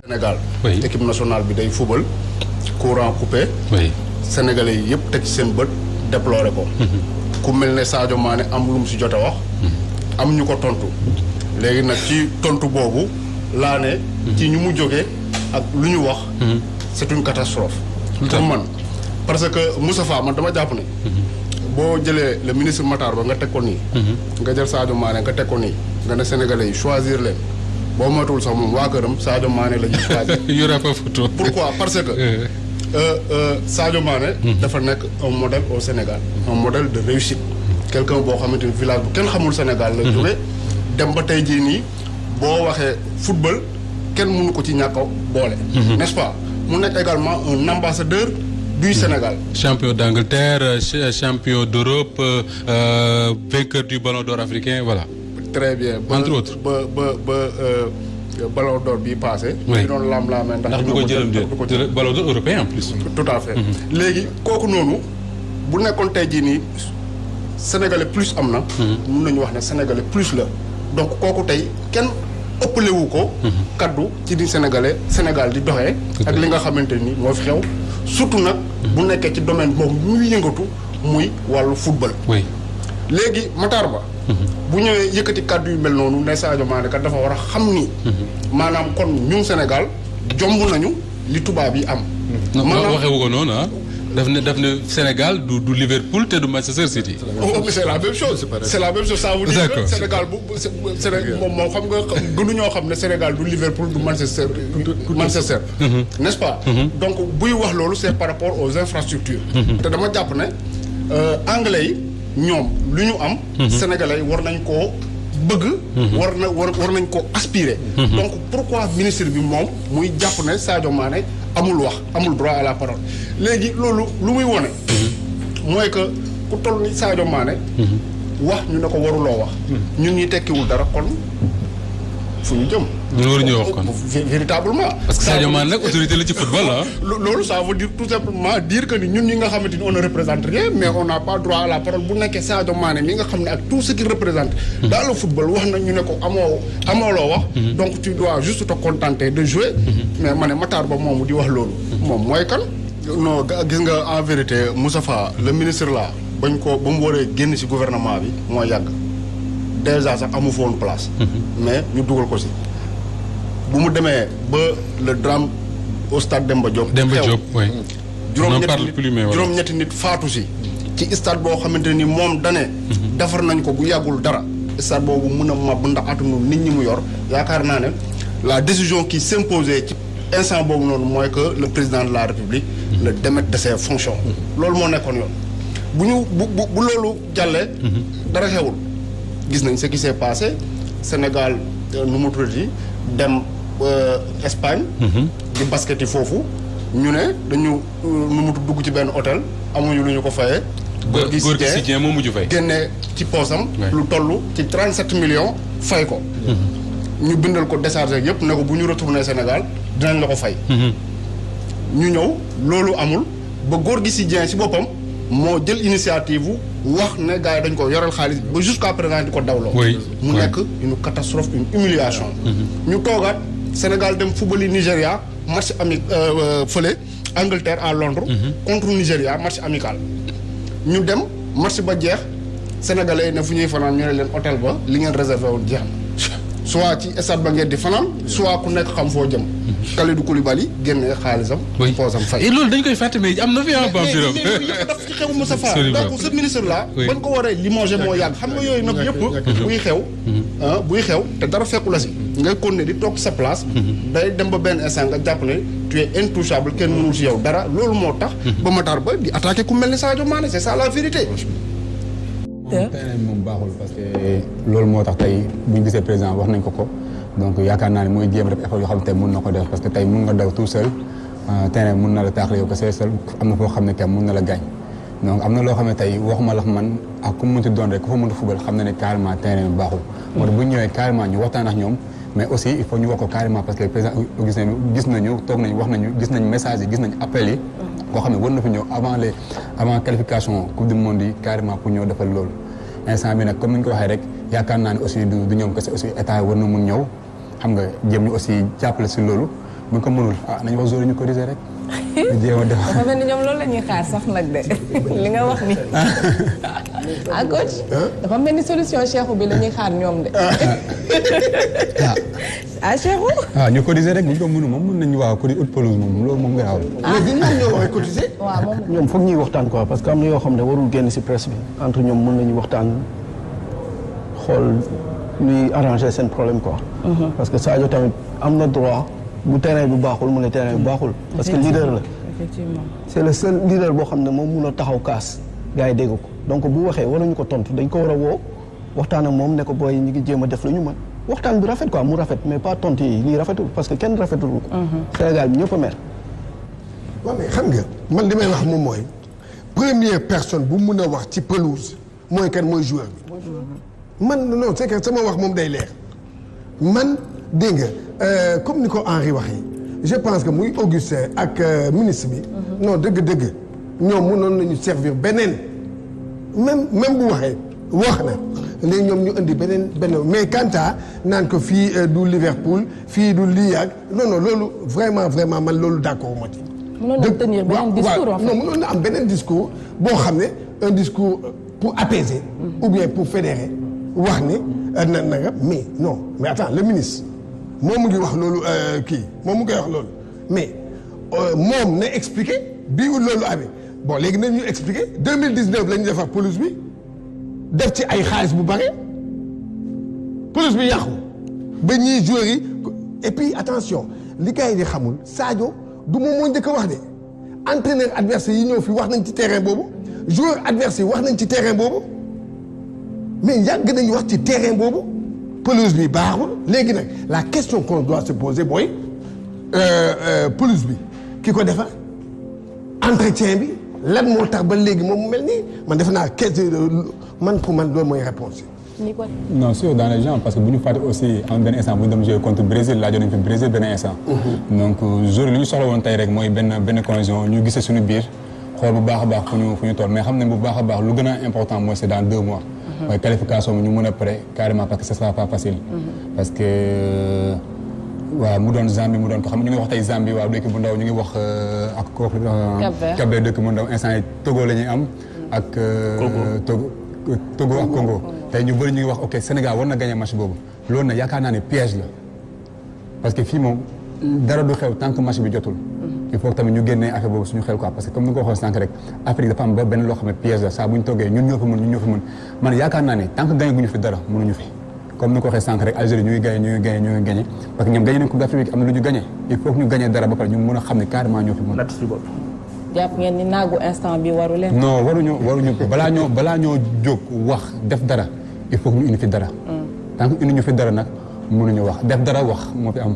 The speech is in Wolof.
Sénégal. Équipe nationale bi day football courant coupé. Sénégalais yi yëpp teg ci seen bët déploré ko. ku mel ne Sadio Mané am lu mu si jot a wax. am ñu ko tontu. léegi nag ci tontu boobu laa ne. ci ñu mu jógee ak lu ñu wax. c'est une catastrophe. pour man parce que Moustapha man dama jàpp ne. boo jëlee le ministre Matar ba nga teg ko nii. nga jël Sadio Mané nga teg ko nii nga ne Sénégalais yi choisir leen. boo moytuwul sax moom waa këram Sadio Mané la ñuy choisir. y aura pas photo. pourquoi parce que Sadio Mané. dafa nekk un modèle au Sénégal. un modèle de réussite. quelqu'un boo xamante ni village bu kenn xamul Sénégal la jógee. dem ba tey jii nii boo waxee football kenn mënu ko ci ñàkk a boole. n'est-ce pas mu nekk également un ambassadeur du Sénégal. champion d'Angleterre champion d'Europe vainqueur du ballon d'or africain voilà. très bien entre autres ballon d'or bii passé. oui ñu doon lam-laamee ndax du ko jël ballon d'or européen en plus. tout à fait. léegi kooku noonu bu nekkoon tey jii nii sénégalais plus am na. mun nañu wax ne sénégalais plus la. donc kooku tey kenn ëppalewu ko. kaddu ci di Sénégal di doxee. ak li nga xamante ni moo fi xew. surtout nag bu nekkee ci domaine boobu muy yëngatu muy wàllu football. oui léegi Matar Ba. bu ñëwee yëkkati kàddu yu mel noonu ne Sadio Mané kat dafa war a xam ni. maanaam kon ñun Sénégal jomb nañu li tubaab yi am. maanaam waxewu ko noonu ah. daf ne Sénégal du Liverpool te du Manchester City. c'est la même chose. c'est la même chose ça veut dire que Sénégal moom xam nga gënuñoo xam ne Sénégal du Liverpool du Manchester. n'est-ce pas. donc buy wax loolu c'est par rapport aux infrastructures. te dama jàpp ne anglais yi. ñoom lu ñu am. Sénégalais war nañ koo bëgg. war nañ koo aspirer. donc pourquoi ministre bi moom muy jàpp ne Sadio Mané amul wax amul droit à la parole léegi loolu lu muy wone mooy que ku toll ni Sadio Mané. wax ñu ne ko waruloo wax. ñun ñi tekkiwul dara kon fu ñu jëm. ñu waruñu wax kon véritablement. parce que Sadio Mané nag autorité la ci football ah. loolu ça veut dire tout simplement dire que ni ñun ñi nga xamante ni on ne représente rien mais on n'a pas droit à la parole bu nekkee Sadio Mané mi nga xam ne ak tout ce qu'il représente. dans le football wax na ñu ne ko amoo loo wax. donc tu dois juste te contenter de jouer. mais ma ne Matar Ba moomu di wax loolu. moom mooy kan. non gis nga en vérité Moustapha le ministre là ba mu waree génn ci gouvernement bi moo yàgg. déjà sax amu fa woon place. mais ñu dugal ko ci. bu mu demee ba le drame au stade Demba Diop. oui. juróom-ñetti nit faatu ci stade boo xamante ni moom dane defar nañ ko bu yàggul dara. stade boobu mën a mab ndax atunu nit ñi mu yor yaakaar naa ne la décision qui s'imposait ci instant boobu noonu mooy que le président de la République le démette de ses fonctions. loolu moo nekkoon yoon. bu loolu jàllee. dara xewul. gis nañ ce qui s'est passé Sénégal nu mu tuddati dem Espagne. di basket yi foofu ñu ne dañu nu mu dugg ci benn hôtel amuñu lu ñu ko fayee. góor gi si Dieng moo mujj fay. génne ci poosam. lu toll ci 37 millions fay ko. ñu bindal ko déchargé yëpp ne ko bu ñu retourné Sénégal dinañ la ko fay. ñu ñëw loolu amul ba góor gi si Dieng si boppam moo jël initiative wax ne gars yi dañ ko yoral xaalis ba jusqu'à présent di ko dawloo. mu nekk une catastrophe une humiliation. ñu toogaat Sénégal dem football Nigéria match fële Angleterre à Londres. contre Nigéria match amical. ñu dem match ba jeex sénégalais ne fu ñuy fanaan ñu ne leen hôtel ba li ngeen réservé woon jeex na soit ci stade ba ngeen di fanaan soit ku nekk xam foo jëm. Kalidou Koulibaly génnee xaalisam. poosam fay. et loolu dañ koy fàtte mais am na fi un Bambilor. mais daf ci xew Moussa Fall. donc ce ministre là. bañ ko waree limogé moo yàgg xam nga yooyu nag yëpp. buy xew te dara fekku la si. ngay continuer di toog sa place. day dem ba benn instant nga jàpp ne tu es intouchable kenn mënul si yow dara loolu moo tax. ba Matar Ba di attaqué ku mel ni Sadio Mané c'est ça la vérité. terrain moom baaxul parce que loolu moo tax tey bu ñu gisee président wax nañ ko donc yaakaar naa ne mooy jéem rek effort yoo xam ne tey mun na ko def parce que tey mun nga daw tout seul terrain mun na la taaxle yow ko seul am na foo xam ne kenn mun na la gaañ donc am na loo xam ne tey waxuma la man ak ku mu mënti doon rek ku fa mën a fubal xam na ne carrément terrain bi baaxul. moo tax bu ñu ñëwee carrément ñu waxtaan ak ñoom mais aussi il faut ñu wax ko carrément parce que président Augustin gis nañu toog nañu wax nañu gis nañ message yi gis nañ appel yi. koo xam ne war na fi ñëw avant qualification coupe du monde yi carrément pour ñëw defal loolu instant bi nag comme ni ñu ko waxee rek yaakaar naa ne aussi du ñoom kese aussi état war na mun ñëw xam nga jëm ñu aussi jàppale si loolu bu ko mënul nañu wax joueur ñu corriger rek. jéem a def dafa mel ni ñoom loolu la ñuy xaar sax nag de li nga wax ni coach dafa mel ni solution Cheikhou bi la ñuy xaar ñoom de. Cheikhou. ñu cotiser rek bu ñu ko mënu moom mën nañu waaw cotiser pelouse moom loolu moom garaawul. léegi ñoom ñoo waxee cotiser. waaw moom ñoom foog ñuy waxtaan quoi parce que am na yoo xam ne warul génn ci presse bi entre ñoom mën nañu waxtaan xool ñuy arranger seen problème quoi. parce que Sadio tamit am na droit bu terrain bu baaxul mu ne terrain bu baaxul. parce que leader la. effectivement c'est le seul leader boo xam ne moom mun a taxaw kaas gars yi dégg ko donc bu waxee waruñu ko tontu dañ ko war a woo waxtaan ak moom ne ko booy ñu ngi jéem a def lu ñu mën waxtaan bi rafet quoi mu rafet mais pas tontu yi lii rafetul parce que kenn rafetul ko. Sénégal bi ñëpp a mer. waaw mais xam nga man li may wax moom mooy première personne bu mun a wax ci pelouse mooy kan mooy joueur bi. man non c'est que sama wax moom day leer man dégg nga comme ni ko Henri waxee je pense que muy Augustin ak ministre bi. non dëgg-dëgg ñoom mënoon nañu servir beneen même bu waxee wax na léegi ñoom ñu indi beneen mais quant à naan ko fii du Liverpool fii du lii ak non loolu vraiment man loolu d'accord ma ci. mënoon na tenir beneen discours en fait. non mënoon na am beneen discours boo xam ne un discours pour apaiser. ou bien pour fédérer wax ne na nga mais non mais attends le ministre moom mu ngi wax loolu kii moom mu ngi koy wax loolu mais moom na expliquer bii loolu amee bon léegi nañ ñu expliquer 2019 la ñu defar pelouse bi def ci ay xaalis bu bare pelouse bi yàqu ba ñii joueurs yi et puis attention li gars yi di xamul Sadio du moom moo njëkk a wax de entraîneur adversaire yi ñëw fi wax nañ ci terrain boobu joueur adversaire yi wax nañ ci terrain boobu mais yàgg nañu wax ci terrain boobu pelouse bi baaxul léegi nag la question qu'on doit se poser mooy pelouse bi ki ko defar entretien bi lan moo tax ba léegi moom mu mel nii man defe naa man pour man loolu mooy réponse yi. non sûr dans les gens parce que bu ñu fàtte aussi en benn instant bu ñu dem jouer contre Brésil laajoon nañu fi Brésil benn instant. donc jour li ñu soxla woon tey rek mooy benn cohésion ñu gisee suñu biir xool bu baax a baax fu ñu toll mais xam nañ bu baax a baax lu gën a important mooy c'est dans 2 mois. mooy qualification bi ñu mën a prêt carrément parce que ce sera pas facile. parce que waaw mu doon Zambie mu doon ko xam ñu ngi wax tey Zambie waaw dëkk bu ndaw ñu ngi wax ak kooku. Cap-Vert dëkk bu ndaw instant yi Togo la ñuy am. ak Togo ak Congo. tey ñu bëri ñu ngi wax ok Sénégal war na gagner match boobu loolu nag yaakaar naa ne piège la parce que fii moom dara du xew tant que match bi jotul. il faut que tamit ñu génnee affaire boobu suñu xel quoi parce que comme ni nga ko waxoon sànq rek Afrique dafa am ba benn loo xam ne piège la saa bu ñu toggee ñun ñoo fi mën man yaakaar naa ne tant que gagné guñu fi dara mënuñu fi comme ni nga ko waxee sànq rek Algérie ñu ngi gagné parce que ñoom gagné nañ Coupe d'Afrique am na lu ñu gagné il faut que ñu gagné dara ba pare ñu mën a xam ne carrément ñoo fi mën. jàpp ngeen ni naagu instant bi waru leen. non waruñu balaa ñoo jóg wax def dara il faut que ñu indi fi dara. tant que indi ñu fi dara nag mënuñu wax def dara wax moo fi am.